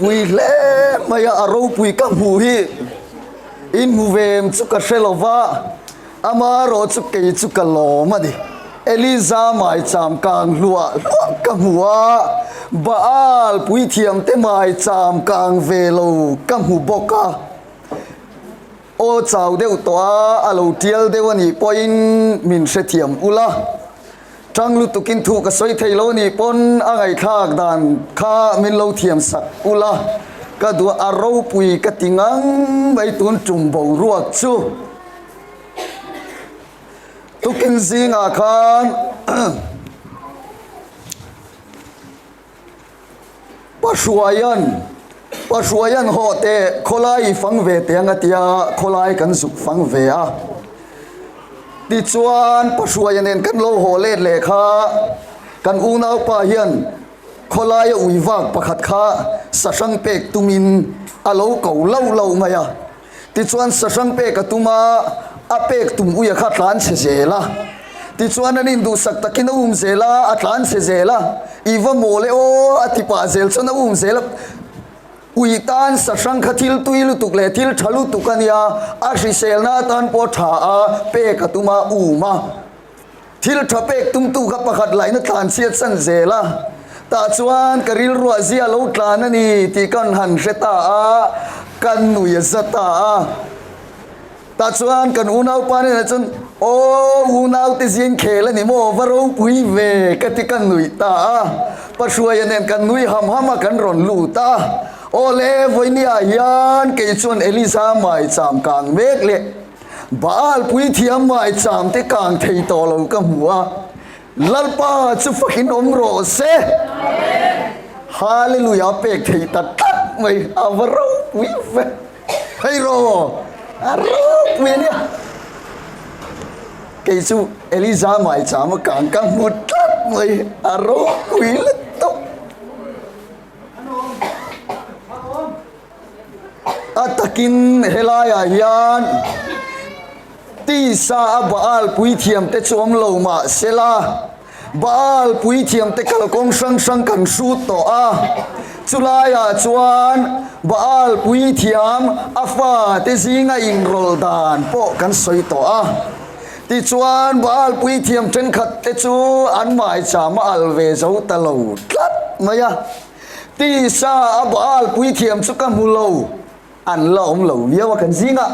ropui hle mai a, a ropui ka hmuh hi in hmu ve em chu ka hre lo va, amaherawh chu kei chu ka lawm a ni. Eliza maicham kang hluah hluah ka hmu a, Baal puithiamte maicham kang ve lo ka hmu bawk a. Aw chau deuh tawh a, a lo tial deuh a nih pawhin min hrethiam ula. Tang lutukin thu ka sawi thei lo nih pawn a ngaihthlak dan kha min lo thiam sak ula. Ka duah a ropui ka ti ngang mai tun tum boruak chu. Tukin zingah khan Pahruaian Pahruaian haw teh khawlai i fang ve teh ang a tia khawlai kan zuk fang ve a. Tichuan Pahruaia nen kan lo haw let leh kha kan unaupa hian khawlaia ui vak pakhat kha sahrang pek tumin a lo ko lo lo mai a. Tichuan sahrang pek a tum a, a pek tum uia kha a tlan chhe zel a. Tichuan an induhsak takin a um zel a, a tlan chhe zel a. I va mawl e aw a ti pah zel chuan a um zel a. Ui tan sahrang kha thil tui lutuk leh thil tha lutuk a nia, a hriselna atan pawh tha a, pek a tum a, um a. Thil tha pek tumtu kha pakhat laihna tlan chhiat san zel a, tah chuan ka rilruah zia lo tlan a ni tih kan han hre ta a, kan nui a za ta a. Tah chuan kan unaupa hnenah chuan, Aw unaute zing khel a ni maw, va ropui ve ka ti ka nuih ta a. Pahruaia nen kan nui ham ham a, kan rawn lut a. Aw le, vawinia hian kei chuan Eliza maicham kang mek leh Baal puithiam maicham te kang thei tawh lo ka hmu a, Lalpa chu fakin awm rawh se. Hallelujah pek thei ta tlat mai, a va ropui ve. Hei rawh, a ropui a nia. Kei chu Eliza maicham a kang ka hmu tlat mai, a ropui lutuk. A takin helaiah hian tisa a Baal puithiamte chu awm lo mah sela, Baal puithiamte kalkawng hrang hrang kan hrut tawh a, chulaiah chuan Baal puithiam a fate zinga inrawlh dan pawh kan sawi tawh a. Tichuan Baal puithiam thenkhatte chu an maicham a al ve zo ta lo tlat mai a. Tisa a Baal puithiam chu ka hmu lo, an la awm lo viau a kan zingah.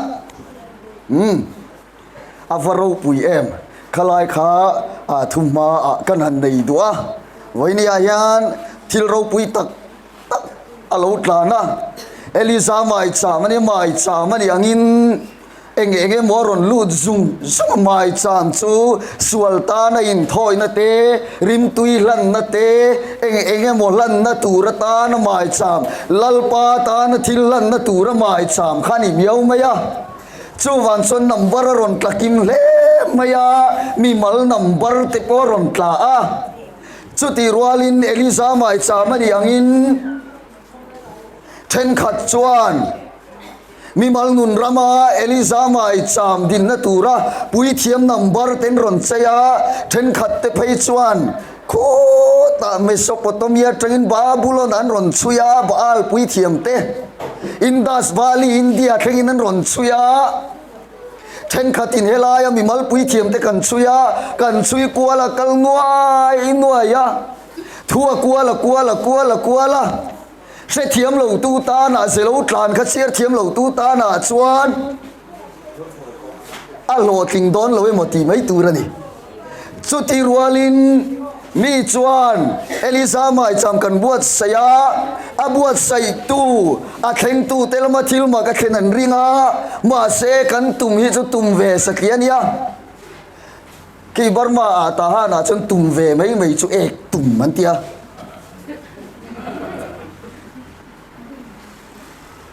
Umm, a va ropui em, khalai kha a thu hmaah kan han nei duh a, vawinia hian thil ropui tak tak a lo tlan a, Eliza maicham a nia, maicham a nih angin, Eng eng emaw a rawn lut zung zung a, maicham chu sual tana inthawina te, rimtui hlanna te, eng eng emaw hlanna tur atana maicham, Lalpa tana thil hlanna tura maicham kha a ni miau mai a. Chuvang chuan number a rawn tla kim hle mai a, mimal number te pawh a rawn tla a. Chutih rualin Eliza maicham a nih angin thenkhat chuan, Mimal nun rama Eliza maicham dinna tura puithiam number ten rawn chei a, thenkhat te phei chuan khutah Mesopotamia atangin Babulon an rawn chhui a, Baal puithiam te Indus Valley India thlengin an rawn chhui a, thenkhatin helaia mimal puithiam te kan chhui a, kan chhui kual a kal nuai nuai a, thu a kual a kual a kual a kual a. Hrethiam lo tu tanah zelo tlan kha chhiar thiam lo tu tanah chuan a hlawhtling dawn lo emaw tih mai tur a ni. Chuti rualin mi chuan Eliza maicham kan buatsaih a, a buatsaihtu a thlengtu te lama thil mak a thlen an ring a, mahse kan tum hi chu tum ve satliah a nia. Khi Burma ah Tahan ah chuan tum ve mai mai chu ek tum an ti a.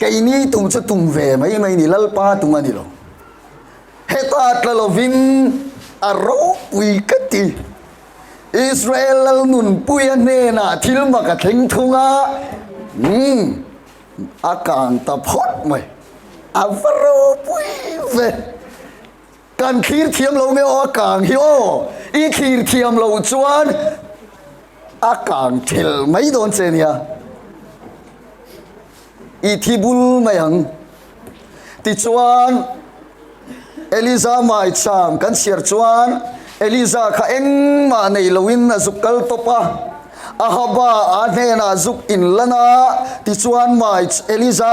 Keini tum chu tum ve mai mai ni, Lalpa tum a ni lo. Heta tla lovin a ropui ka ti. Israel lal nunpuia hnenah thil mak a thleng thung a, umm a kang ta phawt mai. A va ropui ve. Kan thlir thiam lo nge aw a kang hi aw, i thlir thiam lo chuan a kang thel mai dawn che nia. I thi bul mai ang. Tichuan, Eliza maicham kan chhiar chuan Eliza kha engmah nei loin a zuk kal tawp a, Ahaba a hnenah zuk inlan a, tichuan mai Eliza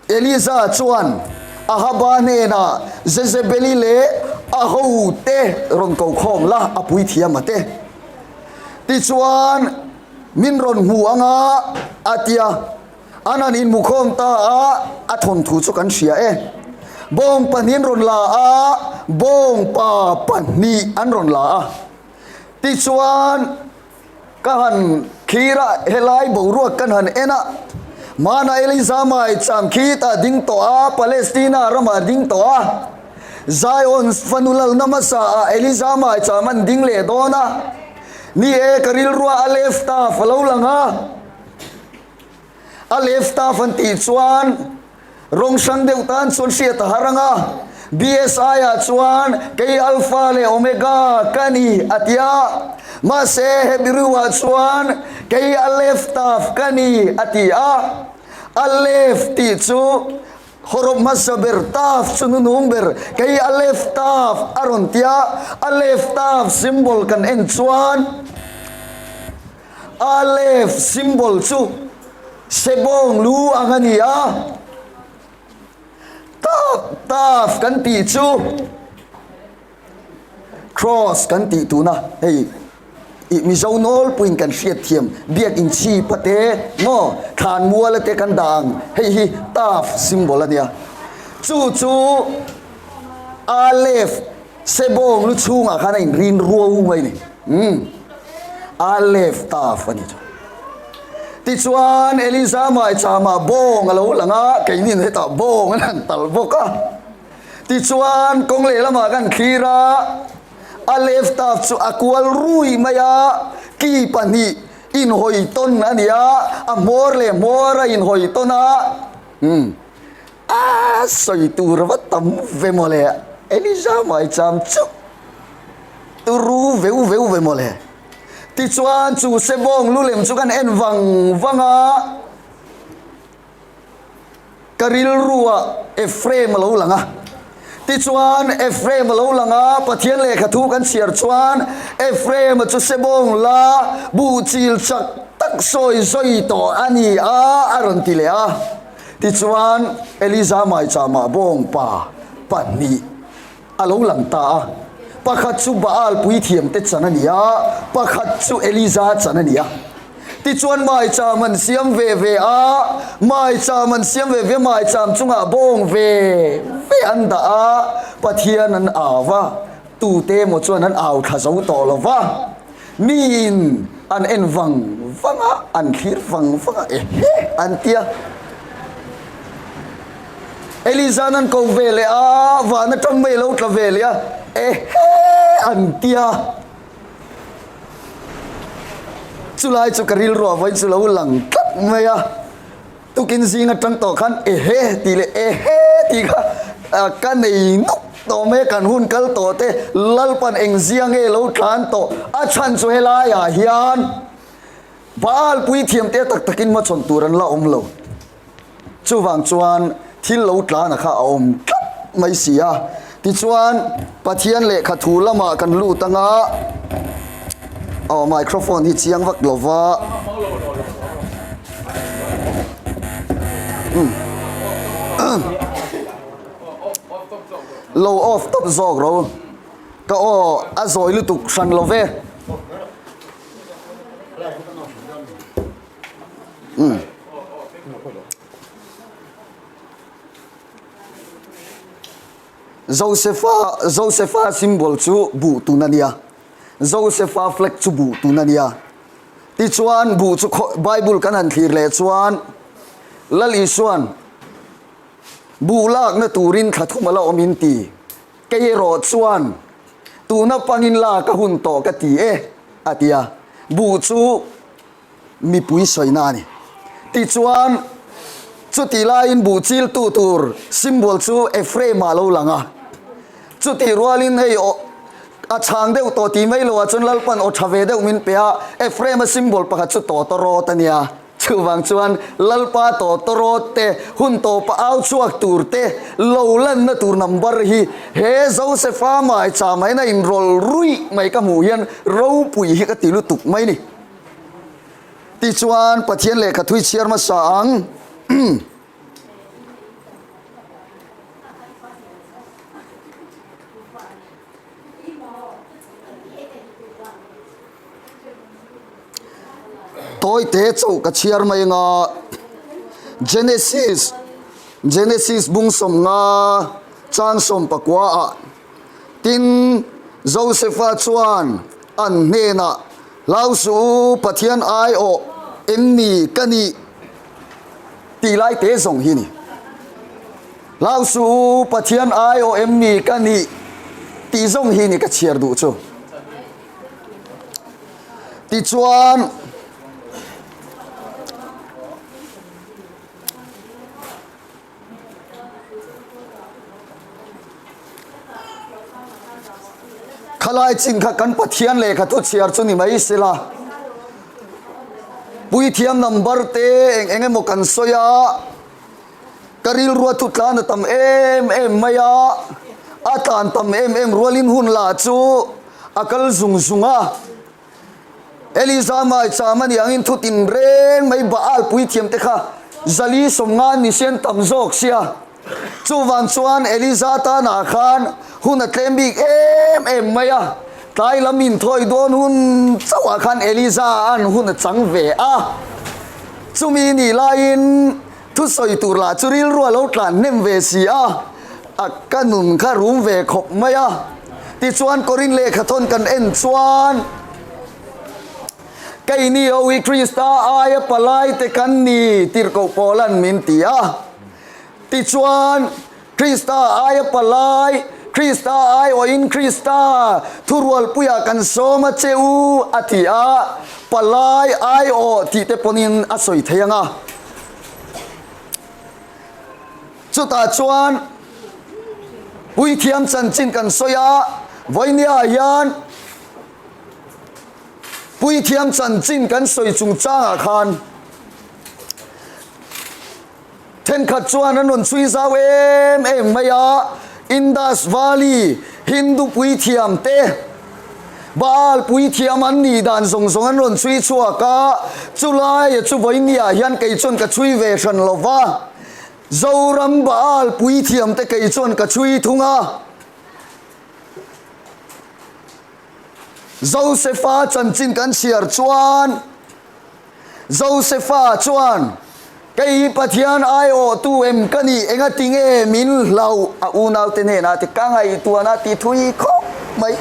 Eliza chuan Ahaba hnenah Jezebeli leh a hote rawn ko khawm la, a puithiam a te. Tichuan min rawn hmu anga a tia. An han inhmukhawm ta a, a thawnthu chu kan hria e. Bawng pahnihin rawn la a, bawngpa pahnih an rawn la a. Tichuan, ka han thlir a, helai boruak kan han en a, Hmana Eliza maicham khitah ding tawh a, Palestina ramah ding tawh a, Zion fanu lalna hmasa ah Eliza maicham an ding leh dawn a. Ni e, ka rilruah a left taf a lo lang a. A left taf an tih chuan rawng hrang deuh tan chuan hriat a har ang a, BSI ah chuan kei Alpha leh Omega ka ni a ti a, mahse Hebrew ah chuan kei Aleph Taf ka ni a ti a, Aleph tih chu hawrawp hmasa ber Taf chu nunung ber kei Aleph Taf a rawn ti a, Aleph Taf symbol kan en chuan Aleph symbol chu sebawng lu ang a ni a, Taf, Taf kan tih chu Cross kan tih tuna hei ih Mizo nawlpuiin kan hriat thiam biak inchhipa te maw thlanmuala te kan dah ang hei hi Taf symbol a nia. Chu chu Aleph sebawng lu chhungah khan a inrin ruau mai a ni. Umm. Aleph Taf a ni chu. Tichuan Eliza maichama bawng a lo lang a, keinin hetah bawng an han tal bawk a. Tichuan kawng lehlamah kan thlir a, Aleph Taf chu a kual rui mai a, ki pahnih inhawi tawn a ni a, a hmawr leh hmawr a inhawi tawn a. Umm. A sawi tur va tam ve mawle, Eliza maicham chu. Turu veu veu ve mawle. Tichuan chu sebawng lu lem chu kan en vang vang a, ka rilruah Ephraim a lo lang a. Tichuan Ephraim a lo lang a, Pathian lehkha thu kan chhiar chuan Ephraim-a chu sebawng la buh chil chak tak sawi zawi tawh a ni a, a rawn ti leh a. Tichuan Eliza maichama bawngpa pahnih a lo lang ta a, pakhat chu Baal puithiamte chan a ni a, pakhat chu Eliza chan a ni a. Tichuan maicham an siam ve ve a, maicham an siam ve ve a, maicham chungah bawng ve ve an dah a, Pathian an au va, tute emaw chuan an au thla zo tawh lo va, miin an en vang vang a, an thlir vang vang a, ehe an ti a. Eliza'n an ko ve leh a, van atang mai lo tla ve leh a, ehe an ti a. Chulai chu ka rilru ah vawiin chu lo lang tlat mai a, tukin zing atang tawh khan ehe tih leh ehe tih kha ka nei nawk tawh mai a, kan hun kal tawh te Lalpan engzia nge lo tlan tawh, a chhan chu helaiah hian Baal puithiam te tak takin hmachhawn tur an la awm lo. Chuvang chuan thil lo tlana kha a awm tlat mai si a. Tichuan, Pathian lehkha thu lamah kan lut anga, aw microphone hi chiang vak lo va. Lo off tawp zawk ro. Ka aw a zawi lutuk hran lo ve. Josefa Josefa symbol chu buh tun a nia Josefa flag chu buh tun a nia tichuan buh chu Bible kan han thlir leh chuan Lal Isuan buh lakna turin thla thum a la awm in ti kei erawh chuan tuna pangin lak a hun tawh ka ti e a ti a buh chu mipui sawina a ni. Tichuan, chutih laiin buh chiltu tur symbol chu Ephraim-ah a lo lang a. Chutih rualin hei aw a chhang deuh tawh tih mai loah chuan Lalpan aw tha ve deuh min pe a, Ephraim-a symbol pakhat chu tawtawrawt a nia. Chuvang chuan Lalpa tawtawrawt te, hun tawpa au chhuak tur te lo lanna tur number hi he Josefa maicham ah hian a inrawlh ruih mai ka hmuh hian ropui hi ka ti lutuk mai ni. Tichuan Pathian lehkha thui chhiar hmasa ang. Tawite chauh ka chhiar mai anga Genesis Genesis bung sawmnga chang sawmpakua ah tin Josefa chuan an hnenah Hlau suh u Pathian aiawh em ni ka nih tih lai te zawng hi ni. Hlau suh u, Pathian aiawh em ni ka nih tih zawng hi ni ka chhiar duh chu. Tichuan, Khalai chin kha kan Pathian lehkha thu chhiar chu ni mai sela. Puithiam number te eng eng emaw kan sawi a. Ka rilrua thu tlan a tam em em mai a, a tlan tam em em rualin hun lah chu a kal zung zung a. Eliza maicham a nih angin thu tin reng mai Baal puithiam te kha zali sawmnga ni sian tam zawk sia. Chuvang chuan Eliza tanah khan hun a tlem bik em em mai a, tlai lam inthawi dawn hun chauhah khan Eliza an hun a chang ve a. Chumi nih laiin Thusawi tur lah chu rilru a lo tlan hnem ve si a, a ka nun kha rum ve khawp mai a. Tichuan Korin lehkha thawn kan en chuan Keini ho hi Krista aia palai te kan ni tirhkoh Paula'n min ti a. Tichuan Krista aia palai, Krista aiawhin Krista thurualpuiah kan sawm a che u, a ti a, palai aiawh tih te pawnin a sawi thei ang a. Chutah chuan Puithiam chanchin kan sawi a, vawinia hian Puithiam chanchin kan sawi chungchangah khan, Thenkhat chuan an rawn chhui zau em em mai a, Indus Valley Hindu puithiam te, Baal puithiam an nih dan zawng zawng an rawn chhui chhuak a, chulaia chu vawinia hian kei chuan ka chhui ve hran lo va, Zoram Baal puithiam te kei chuan ka chhui thung a. Josefa chanchin kan chhiar chuan. Josefa chuan, Kei hi Pathian aiawhtu em ka nih? Engati nge min hlauh? A unaute hnenah ti ka ngaihtuahna ti thui khawp mai.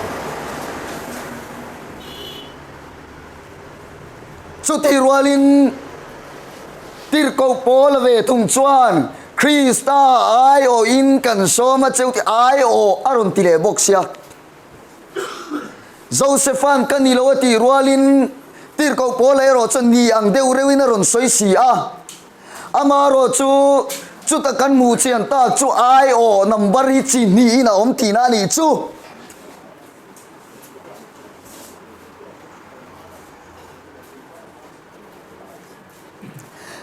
Chutih rualin Tirhkoh Paula ve thung chuan, Krista aiawhin kan sawm a cheu ti aiawh a rawn ti leh bawk sia. Josepha'n ka ni lo a tih rualin Tirhkoh Paula erawh chuan ni ang deuh reuhin a rawn sawi si a. Amaherawh chu chuta kan hmuh chian tak chu aiawh number hi chi hnihin a awm tihna a nih chu.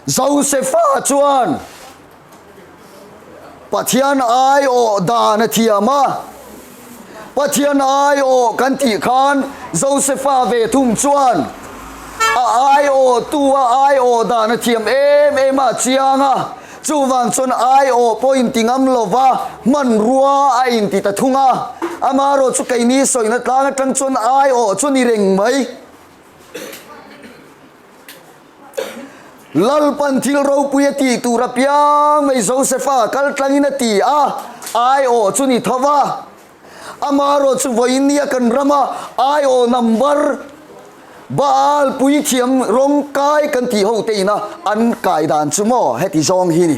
Josefa chuan Pathian aiawh dan a thiam a. Pathian aiawh kan tih khan Josefa ve thung chuan a aiawhtu a aiawh dan a thiam em em a chiang a. Chuvang chuan aiawh pawh inti ngam lova hmanrua a inti ta thung a. Amaherawh chu keini sawina tlang atang chuan aiawh chu ni reng mai. Lalpan thil ropui a tih tur apiang mai Josefa kal tlangin a ti a, aiawh chu ni tho va. Amaherawh chu vawiin nia kan rama aiawh number Baal puithiam rawng kai kan tih ho te ina an kai dan chu maw heti zawng hi ni.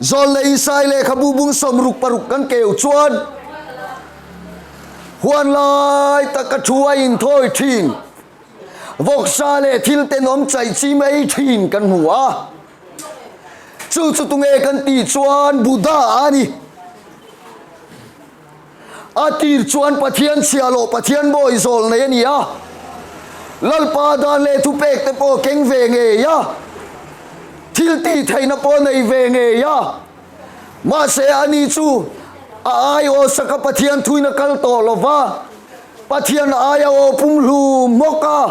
Zawl leh Isai lehkhabu bung 66 kan keu chuan huan lai taka thu a inthawi thin, vawksa leh thil tenawm chaih chim ei thin kan hmu a. Chu chu tunge kan tih chuan Buddha a ni. A tir chuan Pathian chhiahloh Pathian bawi zawl nei a ni a. Lalpa dan leh thupek te pawh keng ve ngei a, thil tih theihna pawh nei ve ngei a. Mahse ani chu a aiawh saka Pathian thuin a kal tawh lo va, Pathian aia aw pumhlum hmawk a,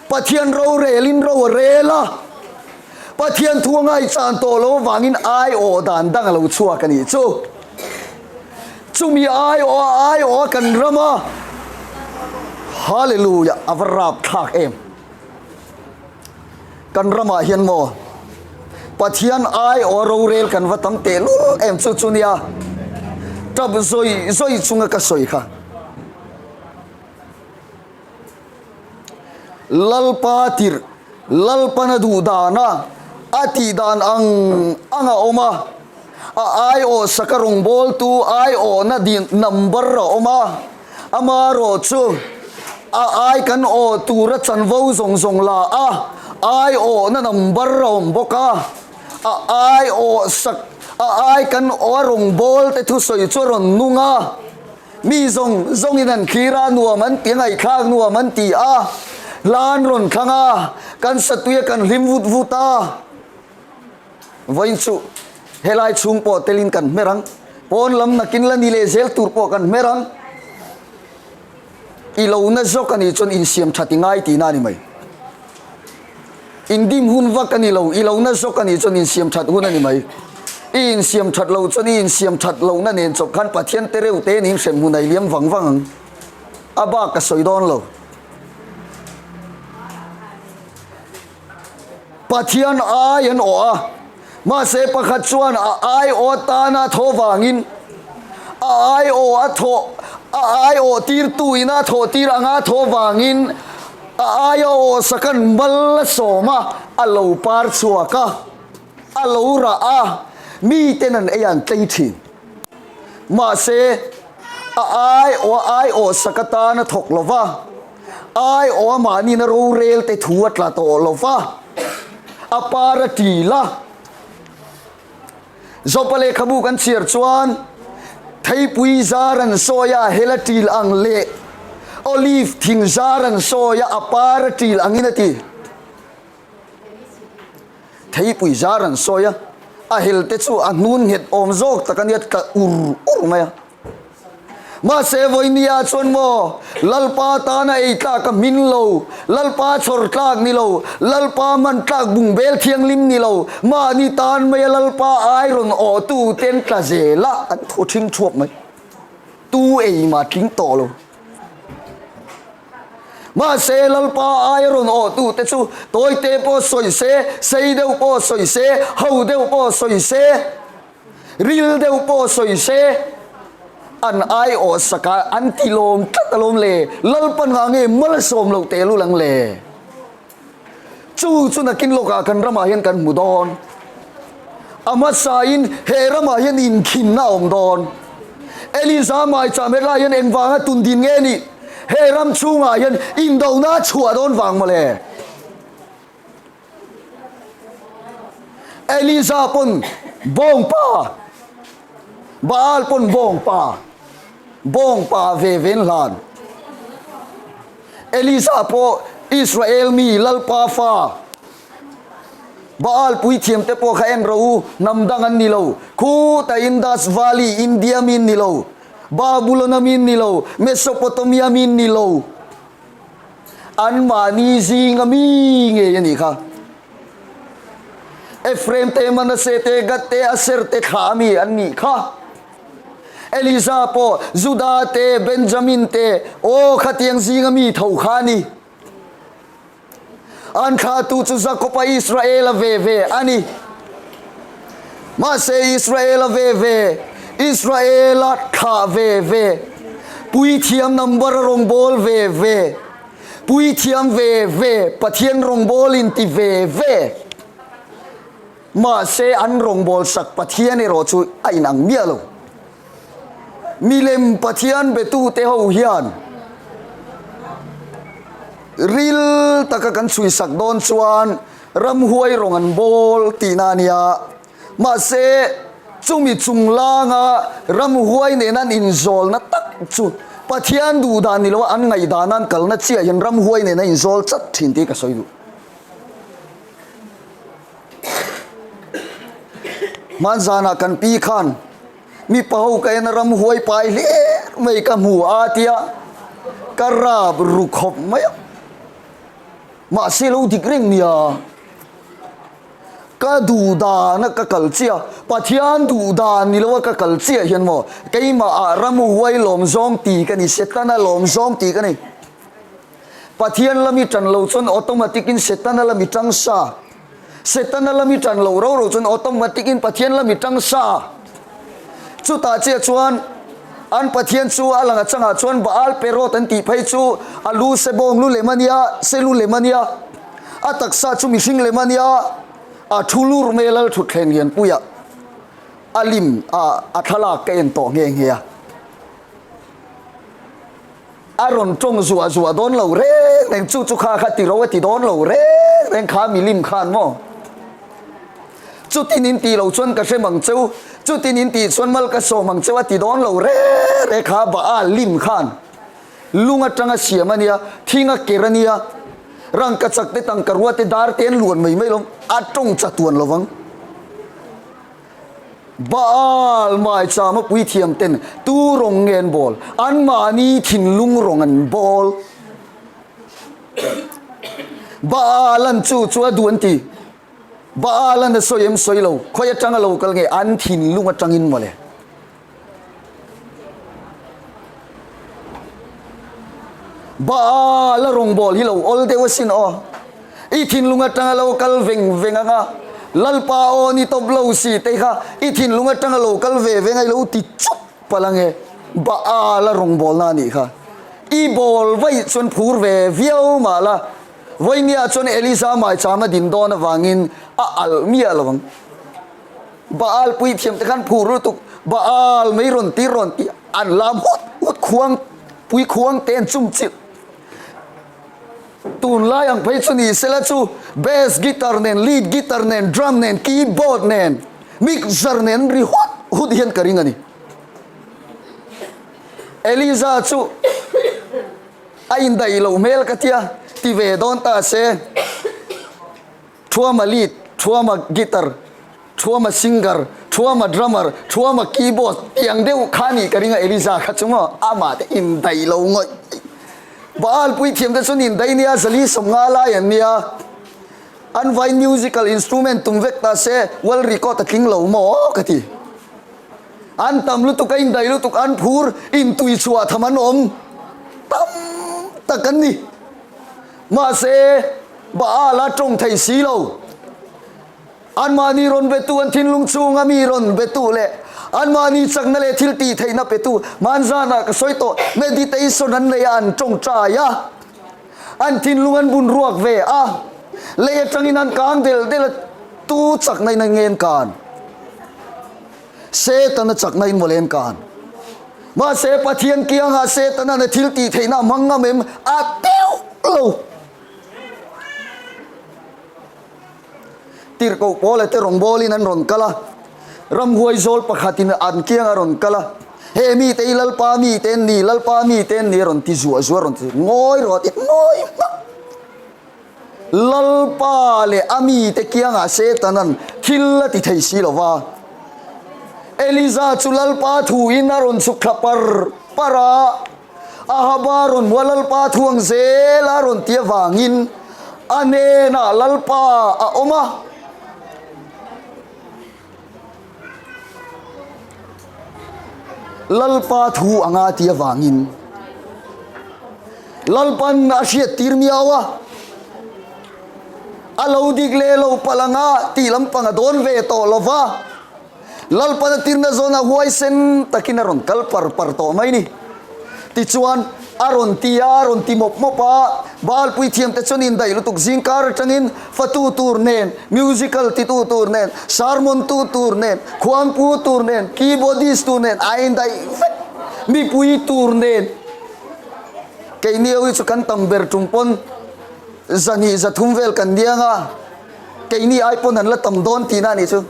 Pathian rorelin ro a rel a, Pathian thu a ngaihchan tawh lo avangin aiawh dan dang a lo chhuak a nih chu. Chumi aiawh a aiawh a kan ram a, Hallelujah, a va rapthlak em! Kan ramah hian maw Pathian aiawh a rorel kan va tam tehlul em chu chu nia tap zawi zawi chunga ka sawi kha. Lalpa tirh, Lalpana duh dana a tih dan ang ang a awm a, a aiawh saka rawngbawltu aiawhna din number a awm a, amarawh chu a ai kan awh tura chanvo zawng zawng la a, aiawhna number a awm bawk a, a aiawh sak, a ai kan awh a rawngbawlte thusawi chu a rawn nung a. Mi zawng zawngin an thlir a, nuam an ti a, ngaihthlak nuam an ti a, hla an rawn thlang a, kan satui a, kan hlim vut vut a. Vawiin chu helai chhung pawh telin kan hmer ang, pawn lam nakin la ni leh zel tur pawh kan hmer ang. I lo na zawk a nih chuan insiam that i ngai tihna a ni mai. Indim hun vak a ni lo, i lo na zawk a nih chuan insiam that hun a ni mai. I insiam that loh chuan i insiam that lohna nen chawp khan Pathian te reuh te niin hrem hun a i liam vang vang ang. A bak ka sawi dawn lo. Pathian ai an awh a, mahse pakhat chuan a ai awh atana thaw vangin a ai awh a thawh a ai awh tirtu ina thawh tir anga thaw vangin a ai a awh sakan mal a sawm a, a lo par chhuak a, a lo rah a, miten an ei an tlei thin. Mahse a ai awh a ai awh sak atana thawk lova, Ai aw a mahniin a rorel te thu a tla tawh lo va, a par a ṭil a. Jopa lehkhabu kan chhiar chuan theipui zar an sawi a, hel a ṭil ang leh olive thing zar an sawi a, a par a ṭil angin a ti. Theipui zar an sawi a, a hel te chu a hnun nghet awm zawk tak a nia, tla ur ur mai a. Mahse vawinia chuan maw, Lalpa tana ei tlak a hmin lo, Lalpa chhawr tlak ni lo, Lalpa hman tlak bungbel thianghlim ni lo, mahni tan maia Lalpa ai rawn awhtu ten tla zela an thaw ṭhing ṭhuap mai. Tu ei mah tling tawh lo. Mahse Lalpa ai rawn awhtu te chu tawite pawh sawi se, sei deuh pawh sawi se, ho deuh pawh sawi se, Ril deuh pawh sawi se, an aiawh sak a, an ti lawm tlat alawm le, Lalpa ngah nge malsawm loh teh lul ang le? Chu chu nakin lawkah kan ramah hian kan hmu dawn. A hmasain he ramah hian inkhinna a awm dawn. Eliza maicham hetlai hian engvanga tundin nge nih? He ram chhungah hian indona a chhuah dawn vang mawle. Eliza pawn bawngpa, Baal pawn bawngpa, bawngpa ve ven hlan. Eliza pawh Israel mi Lalpa fa, Baal puithiam te pawh kha en rawh u, hnam dang an ni lo. Khutah Indus Valley, India mi an ni lo, Babulon-a mi an ni lo, Mesopotamia mi an ni lo. Anmahni zinga mi ngei a nih kha. Ephraim te, Manasseh te, Gad te, Aser te thlah mi an nih kha. Elisa pawh Juda te, Benjamin te, aw khatiang zinga mi tho kha a ni. An thlahtu chu Jakob-a Israel-a ve ve a ni. Mahse Israel-a ve ve, Israel-a thlah ve ve, puithiam number-a rawngbâwl ve ve, puithiam ve ve, Pathian rawngbâwl inti ve ve. Mahse an rawngbâwl sak Pathian erawh chu a inang miah lo. Milem Pathian betute ho hian ril taka kan chhuisak dawn chuan ramhuai rawng an bawl tihna a nia. Mahse, chumi chunglanga ramhuai nena an inzawlna tak chu Pathian duh dan ni loa an ngaihdan an kalna chiah hian ramhuai nen a inzawl chat thin tih ka sawi duh. Hmanzanah kan pi khan mipa ho ka en a ramhuai pai hler mai ka hmu a tia ka rap ru khawp mai a. Mahse lo dik reng nia. Ka duh dan a ka kal chiah, Pathian duh dan ni lo a ka kal chiah hian maw keimah ah ramhuai lawm zawng ti ka ni, Setana lawm zawng ti ka ni. Pathian lam i tan lo chuan automatic in Setana lam i tang sa. Setana lam i tan lo ro ro chuan automatic in Pathian lam i tang sa. Chutah chiah chuan an Pathian chu a lang achangah chuan Baal Perot an tih phei chu a lu sebawng lu lem a nia, se lu lem a nia, a taksa chu mihring lem a nia, a thu lur mai a lal thutthleng lianpuiah a lim a, a thlalak ka en tawh nghe nghe a. A rawn tawng zuah zuah dawn lo reng reng, chu chu kha kha ti ro a ti dawn lo reng reng kha milim khan maw? Chutin in tih lo chuan ka hrem ang cheu, chutin in tih chuan mal ka sawm ang cheu a ti dawn lo reng reng kha Baal lim khan lung atanga siam a nia, thing a ker a nia, rangka chak te tangka rua te dar te an luan mai mai lo, a tawng chatuan lo vang. Baal maichama puithiam ten tu rawng nge an bawl? Anmahni thinlung rawng an bawl. Baal an chu chu a duh an ti. Baal an a sawi em sawi lo, khawi atanga lo kal nge an thinlung atangin mawle. Baal a rawngbâwl hi lo awl deuh asin aw. I thinlung aṭanga lo kal veng veng anga Lalpa aw ni tawp lo si te kha i thinlung aṭanga lo kal ve veng a i lo ti chup palh ange. Baal a rawngbâwlna a nih kha. I bâwl vaih chuan phur ve viau mah la, vawinia chuan Elisa maicham a din dawn avangin a alh miah lo ang. Baal puithiam te khan phur lutuk Baal mei rawn tir rawn tih an lam hut hut khuang pui khuang te an chum chilh. Tunlai ang phei chu ni sela chu bass guitar nen lead guitar nen drum nen keyboard nen mixer nen an ri hut hut hian ka ring a ni. Eliza chu a indaih loh hmel ka tia ti ve dawn ta se. Thuama lead, Thuama guitar, Thuama singer, Thuama drummer, Thuama keyboard tiang deuh kha nih ka ring a Eliza kha chu maw amah te indaih lo ngawih. Baal puithiam te chuan indaih nia zali sawmnga lai an nia. An vai musical instrument tum vek ta se world record a tling lo maw ka ti. An tam lutuk a indaih lutuk an phur intui chhuah tham an awm tam tak an ni. Mahse, Baal a tawng thei si lo. Anmahni rawn betu an thinlung chunga mi rawn betu leh anmahni chakna leh thil tih theihna petu hmanzanah ka sawi tawh meditation an nei a, an tawngtai a, an thinlung an bun ruak ve a, lei atangin an kang del del a, tu chakna in an ngen kan? Setana chakna in mawle an kan. Mahse, Pathian kiangah Setana'n a thil tih theihna a hmang ngam em? A teuh lo. Tirhkoh Paula te rawngbawlin an rawn kal a, ramhuai zawl pakhatin an kiang a rawn kal a, He mite hi Lalpa mite an ni, Lalpa mite an ni a rawn ti zuah zuah a rawn ti ngawi rawh a ti ngawi hmak. Lalpa leh a mite kiangah Setana'n thil a ti thei si lo va. Eliza chu Lalpa thuin a rawn chhuk thla par par a, Ahaba rawn hmu a, Lalpa thu ang zel a rawn ti avangin a hnenah Lalpa a awm a. Lalpa thu anga ti avangin Lalpan a hriat tir miau a, a lo dik leh lo palh anga tih lampang a dawn ve tawh lo va, Lalpan a tirna zawn a huaisen takin a rawn kal par par tawh mai ni. Tichuan, a rawn ti a, a rawn ti mawp mawp a, Baal puithiamte chuan indaih lutuk zingkar atangin fatu tur nen, musical titu tur nen, sermon tu tur nen, khuangpu tur nen, keyboardist tur nen a indaih vek, mipui tur nen. Keini ho hi chu kan tam ber tum pawn zahnih zathum vel kan niang a, keini ai pawn an la tam dawn tihna a nih chu.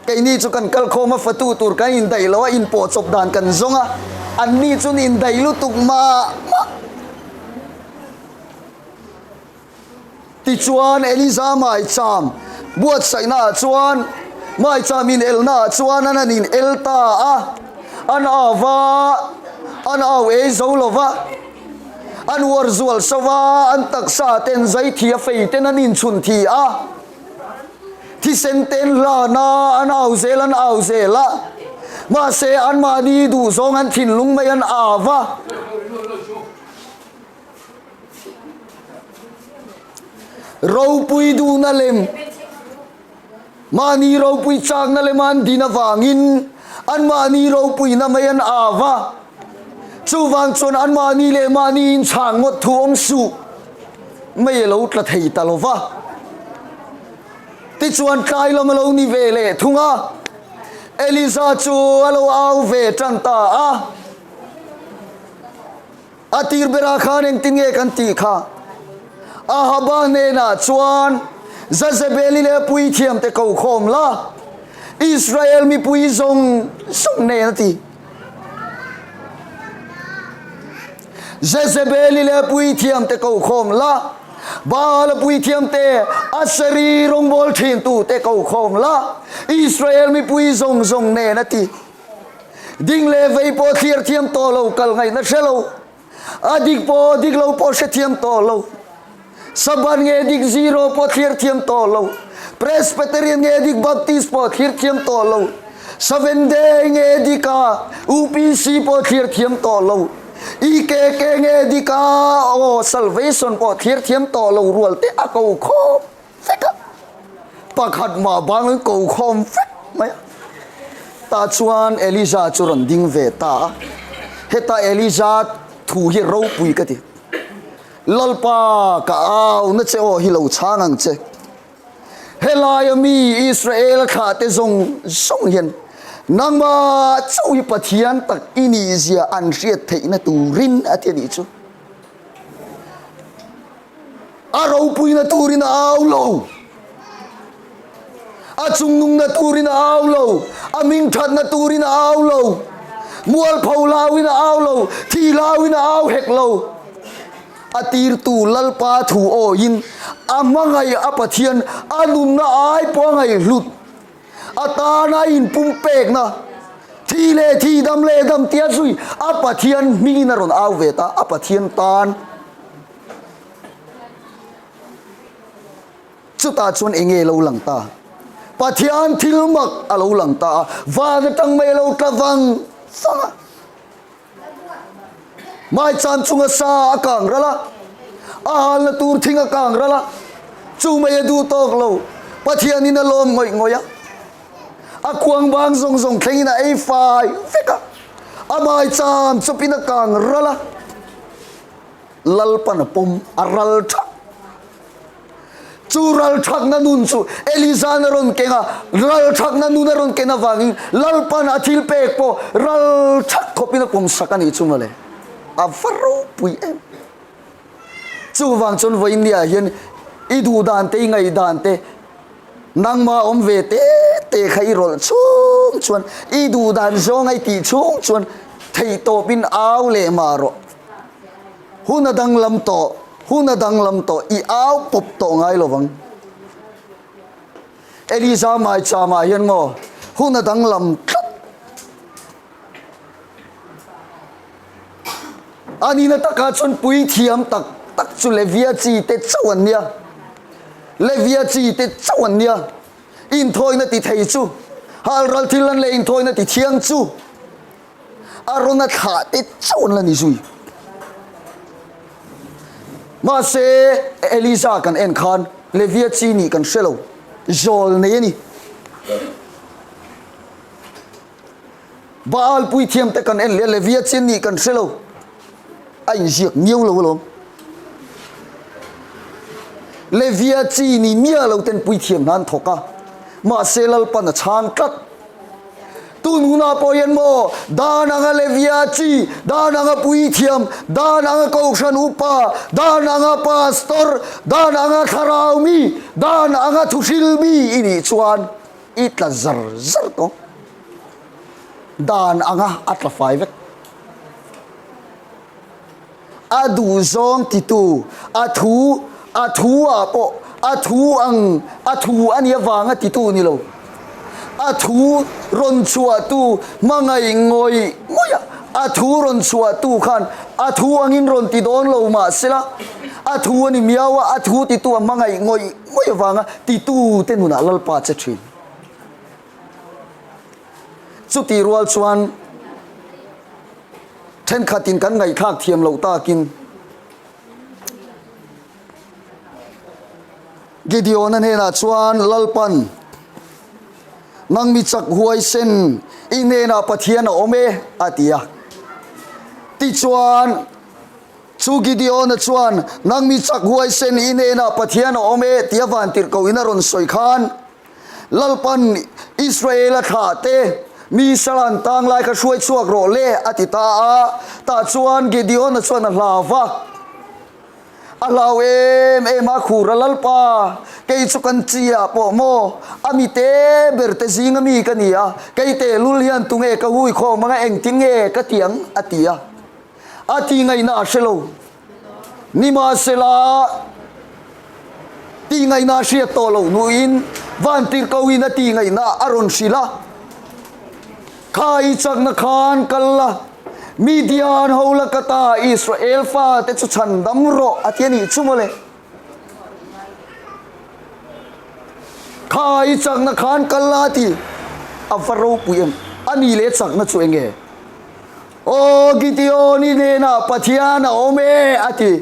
Keini chu kan kal khawm a, fatu tur kan indaih lo a, inpawh chawp dan kan zawng a, anni chuan indaih lutuk mah mah. Tichuan, Eliza maicham buatsaihnaah chuan maicham inelnaah chuan an han inel ta a, an au va, an au ei zo lo va, an uar zual so va, an taksa ten zai thi a, fei ten an inchhun thi a, thisen ten hlan a, an au zel an au zel a, mahse anmahni duhzawng an thinlung mai an au va. Ropui duhna lem, mahni ropui chakna lema an din avangin anmahni ropuina mai an au va. Chuvang chuan anmahni leh mahni inchhang ngawt thu awm suh mai a lo tla thei ta lo va. Tichuan tlai lam a lo ni ve leh thung a, Eliza chu a lo au ve tan ta a. A tir berah khan engtin nge kan tih kha? Ahaba hnenah chuan, Jezebeli leh a puithiamte ko khawm la, Israel mipui zawng zawng nen a ti. Jezebeli leh a puithiamte ko khawm la, Baal a puithiamte, Aseri rawngbâwl ṭhintute ko khawm la, Israel mipui zawng zawng nen a ti. Ding leh vei pawh thlir thiam tawh lo, kal ngaihna hre lo. A dik pawh dik lo pawh hre thiam tawh lo. Sabbath nge dik zero pawh thlir thiam tawh lo. Presbyterian nge dik Baptist pawh thlir thiam tawh lo. Seventh Day nge dik a UPC pawh thlir thiam tawh lo. EKK nge dik a aw Salvation pawh thlir thiam tawh lo rual te a ko khawp. vek a, pakhat mah bang in ko khawm vek mai a. Tah chuan Eliza chu rawn ding ve ta a, heta Eliza thu hi ropui ka ti, Lalpa ka au na che aw hi lo chhang ang che, helaia mi Israel thlah te zawng zawng hian nangmah chauh hi Pathian tak i nih zia an hriat theihna turin a ti a nih chu. A ropuina turin a au lo. A chungnungna turin a au lo. A mingthatna turin a au lo. Mualpho lauin a au lo. Thi lauin a au hek lo. A tirtu Lalpa thu awiin a hmangaih a Pathian a nunna ai pawh a ngaihhlut. A tana inpumpekna, thi leh thi, dam leh dam tia zui a Pathian hmingin a rawn au ve ta. A Pathian tan. Chutah chuan eng nge lo lang ta? Pathian thil mak a lo lang ta a, van atang mai a lo tla vang vang a. Maicham chunga sa a kang ral a, a halna tur thing a kang ral a, chu mai a duh tawk lo, Pathianin a lawm ngawih ngawih a. A kuang bang zawng zawng thlengin a ei fai vek a, a maicham chawpin a kang ral a. Lalpan a pawm a ral thak. Chu ral thakna nun chu Eliza'n a rawn keng a, ral thakna nun a rawn ken avangin Lalpan a thil pek pawh ral thak khawpin a pawmsak a nih chu mawle. A va ropui em! Chuvang chuan vawiinniah hian i duh dan te, i ngaih dan te, nangmah awm ve te te kha i rawlh chhung chuan, i duh dan zawnga i tih chhung chuan theihtawpin au leh mah rawh. Hun a danglam tawh, hun a danglam tawh, i au pawp tawh ngai lo vang. Eliza maicham ah hian maw hun a danglam tlat. A nihna takah chuan puithiam tak tak chu Levia chi te chauh an nia. Levia chi te chauh an nia. Inthawina ti thei chu, halral thil an leh inthawina ti thiang chu. A rawn a thlah te chauh an la ni zui. Mahse, Eliza kan en khan Levia chi nih kan hre lo, zawl nei a ni. Baal puithiam te kan en leh a, Levia chi nih kan hre lo, a inziak miau lo alawm. Levia chi ni miah lo ten puithiam hna an thawk a, mahse Lalpan a chhang tlat. Tun hunah pawh hian maw dan anga Levia chi, dan anga puithiam, dan anga kohhran upa, dan anga pastor, dan anga thlarau mi, dan anga thuhril mi i nih chuan. I tla zar zar tawh. Dan anga a tla fai vek. A duhzawng titu, a thu, a thu ah pawh, a thu ang, a thu a nih avanga titu ni lo. A thu rawn chhuahtu hmangaih ngawih ngawih a, a thu rawn chhuahtu khan a thu angin rawn ti dawn lo mah sela, a thu a ni miau a, a thu titu a hmangaih ngawih ngawih avanga titu te nunah Lalpa che thin. Chutih rual chuan Thenkhatin kan ngaihthlak thiam loh takin Gideon-a hnenah chuan Lalpan, Nang mi chak huaisen, i hnenah Pathian a awm e, a ti a. Tichuan, chu Gideon-a chuan, Nang mi chak huaisen, i hnenah Pathian a awm e, tia vantirhkohin a rawn sawi khan, Lalpan Israela thlah te, mi salan tang lai kha hruai chhuak rawh le, a ti ta a. Tah chuan Gideon-a chuan a hlau va. A hlau em em a, Khura Lalpa, kei chu kan chi ah pawh maw, a mi te ber te zinga mi ka ni a, kei tehlul hian tunge ka hui khawm anga engtin nge ka ti ang? a ti a. A ti ngaihna a hre lo. Nimahsela, tihngaihna a hriat tawh loh hnuin Vantirhkohin a tihngaihna a rawn hrilh a, Kha i chakna khan kal la, Midian ho laka ta Israel fate chu chhandam rawh a ti a nih chu mawle. Kha i chakna khan kal la a ti. A va ropui em? A ni leh chakna chu eng nge? Aw Gideon i hnenah Pathian a awm e, a ti.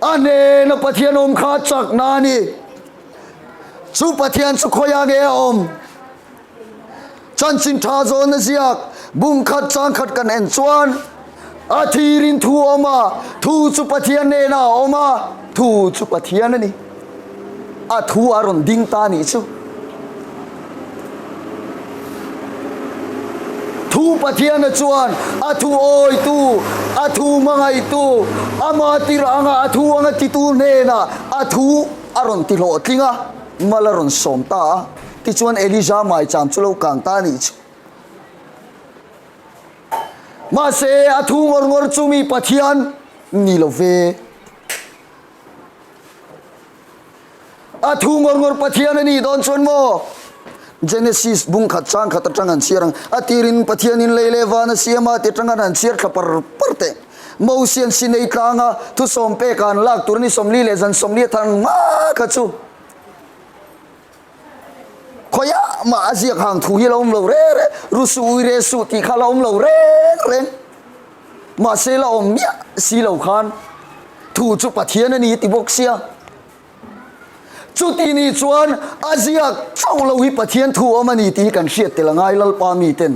A hnena Pathian awm kha chakna a ni. Chu Pathian chu khawiah nge a awm? Chanchin tha zawna ziak bung khat chang khat kan en chuan a thirin thu a awm a, thu chu Pathian hnenah a awm a, thu chu Pathian a ni. A thu a rawn ding ta nih chu. Thu Pathiana chuan a thu awitu, a thu hmangaihtu, ama tir anga a thu anga titu hnenah a thu a rawn ti hlawhtling a, mal a rawn sawm ta a. Tichuan Elija maicham chu lo kang ta nih chu. Mahse a thu ngawr ngawr chu mi Pathian ni lo ve. A thu ngawr ngawr Pathian a nih dawn chuan maw? Genesis bung khat chang khat atang an chhiar ang. A tirin Pathianin lei leh van a siam a ti atang an han chhiar thla par par teh. Mosian Sinai tlanga thusawm pek a an lak tur ni 40 leh zan 40 a than hma kha chu khawiah mah a ziak hang thu hi la awm lo reng reng, ru suh ui re suh tih kha la awm lo reng reng. Mahse la awm miah si lo khan thu chu Pathian a ni ti bawk sia. Chuti ni chuan a ziak chauh lo hi Pathian thu awm a ni tih hi kan hriat tel a ngai Lalpa miten.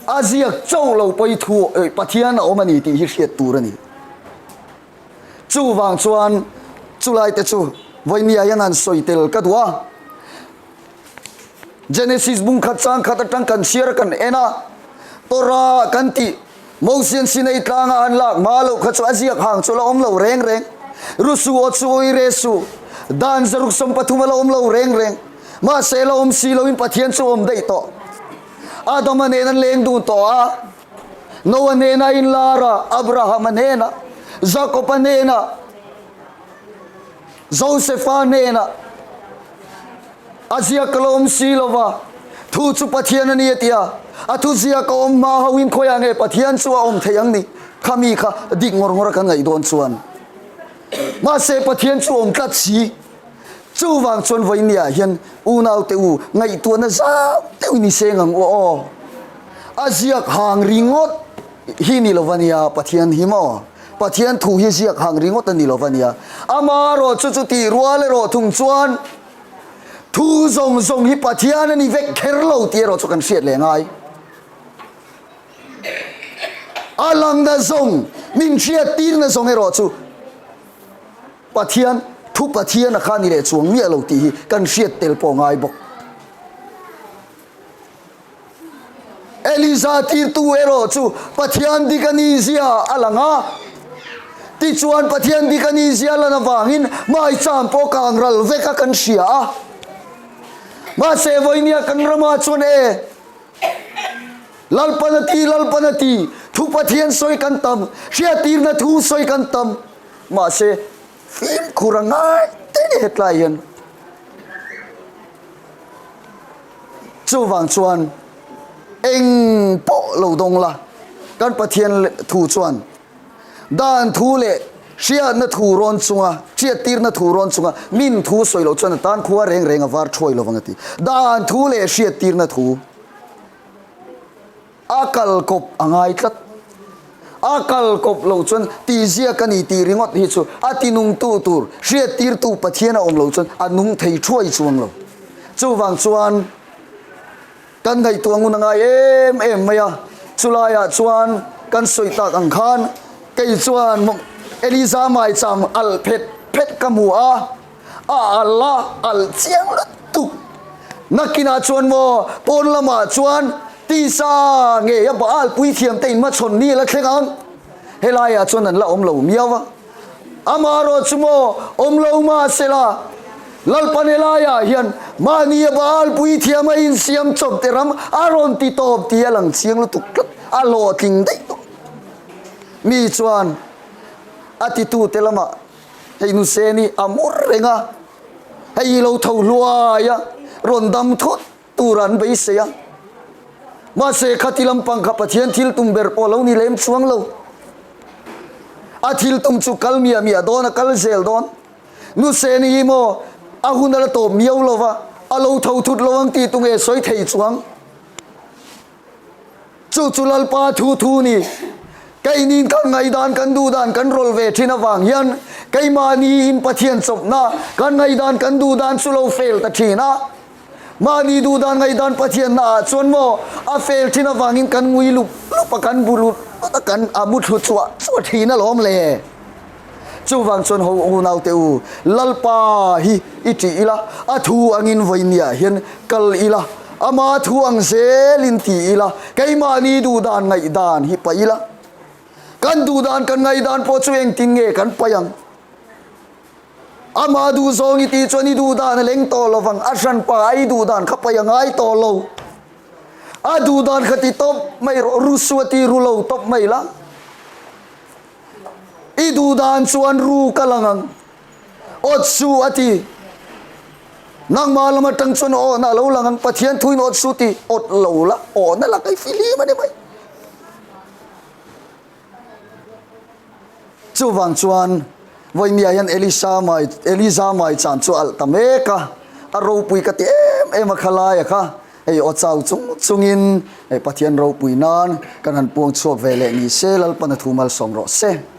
A ziak chauh lo pawh hi thu Pathian a awm a ni tih hi hriat tur a ni. Chuvang chuan chulai te chu vawinia hian han sawi tel ka duh a. Genesis bung khat chang khat atang kan chhiar a kan en a, Torah kan tih Mosian Sinai tlanga an lak hma loh kha chu a ziak hang chu la awm lo reng reng. Rusu aw chu ui re su, dan zaruk 13 a la awm lo reng reng. Mahse la awm si loin Pathian chu awm daih tawh. Adama nen an leng dun tawh a, Noah hnena inlar a, Abrahama hnena, Jakoba hnena, Josefa hnena, A ziak ka la awm si lo va, thu chu Pathian a ni a ti a. A thu ziak a awm hma hoin khawiah nge Pathian chu a awm thei ang ni? Kha mi kha dik ngawr ngawr a kan ngaih dawn chuan. Mahse Pathian chu awm tlat si. Chuvang chuan vawinia hian unaute u ngaihtuahna zau deuhin i seng ang u aw. A ziak hang ringawt hi ni lo va nia Pathian hi maw? Pathian thu hi ziak hang ringawt a ni lo va nia. Amaherawh chu chutih rual erawh thung chuan thu zawng zawng hi Pathian a ni vek kher lo tih erawh chu kan hriat leh ngai. A langna zawng, min hriat tirna zawng erawh chu Pathian thu Pathian a kha ni leh chuang miah lo tih hi kan hriat tel pawh ngai bawk. Elisa tirtu erawh chu Pathian dik a ni zia a lang a. Tichuan Pathian dik a nih zia lan avangin maicham pawh kang ral vek a kan hria a. Mahse vawinia kan ramah chuan e, Lalpan a ti, Lalpan a ti, thu Pathian sawi kan tam, hriattirna thu sawi kan tam. Mahse fimkhur a ngai te ni hetlai hian. Chuvang chuan eng pawh lo dawng la, kan Pathian thu chuan dan thu leh hriatna thu rawn chunga, hriattirna thu rawn chunga min thu sawi loh chuan a tan khua reng reng a var thuai lovang a ti. Dan thu leh hriattirna thu. A kal kawp a ngai tlat. A kal kawp lo chuan tihziak a ni tih ringawt hi chu a tinungtu tur hriattirtu Pathian a awm lo chuan a nung thei thuai chuang lo. Chuvang chuan kan ngaihtuah ngun a ngai em em mai a. Chulaiah chuan kan sawi tak ang khan kei chuan Eliza maicham alh phet phet ka hmu a. A alh a, alh chiang lutuk. Nakinah chuan maw, pawn lamah chuan tisa ngei a Baal puithiam te inhmachhawn ni a la thleng ang. Helaiah chuan an la awm lo miau a. Amaherawh chu maw, awm lo mahsela, Lalpan helaiah hian mahni a Baal puithiam a insiam chawp te ram a rawn ti tawp tih a lang chiang lutuk tlat, a hlawhtling daih tawh. Mi chuan a titute lamah Hei nuse ni a mur reng a, hei i lo tho hluai a, rawn dam thut tur an beisei a. Mahse khati lampang kha Pathian thil tum ber pawh lo ni lem chuang lo. A thil tum chu kal miah miah dawn a, kal zel dawn. Nuse ni hi maw a hun a la tawp miau lo va, a lo tho thut lo ang tih tunge sawi thei chuang. Chu chu Lalpa thu thu ni. Keinin kan ngaihdan kan duhdan kan rawlh ve thin avang hian keimahniin Pathian chawpna kan ngaihdan kan duhdan chu lo fail ta thin a. Mahni duhdan ngaihdan Pathianna ah chuan maw a fail thin avangin kan ngui lup lup a, kan bu lut lut a, kan a muthlu chuah chuah thin alawm le. Chuvang chuan ho unaute u, Lalpa hi i ṭih ila, a thu angin vawinia hian kal ila, ama thu ang zelin ti ila, keimahni duhdan ngaihdan hi paih ila. Kan duhdan kan ngaihdan pawh chu engtin nge kan paih ang? Ama duhzawng i tih chuan i duhdan a leng tawh lo vang, a hranpa a i duhdan kha paih a ngai tawh lo. A duhdan kha ti tawp mai rawh, rusu a ti ru lo tawp mai la. I duh dan chuan ru ka lang ang. Awt su a ti. Nangmah lam atang chuan awhna a lo lang ang. Pathian thuin awt su ti. Awt lo la, awhna la kai fihlim a ni mai. Chuvang chuan Vawimia hian Elisa mai, Eliza mai chan chu a alh ta mek a. A ropui ka ti em em a khalai a kha. Hei aw chau chung chungin hei Pathian ropui nan kan han puang chhuak ve leh ni se, Lalpan a thu malsawm rawh se.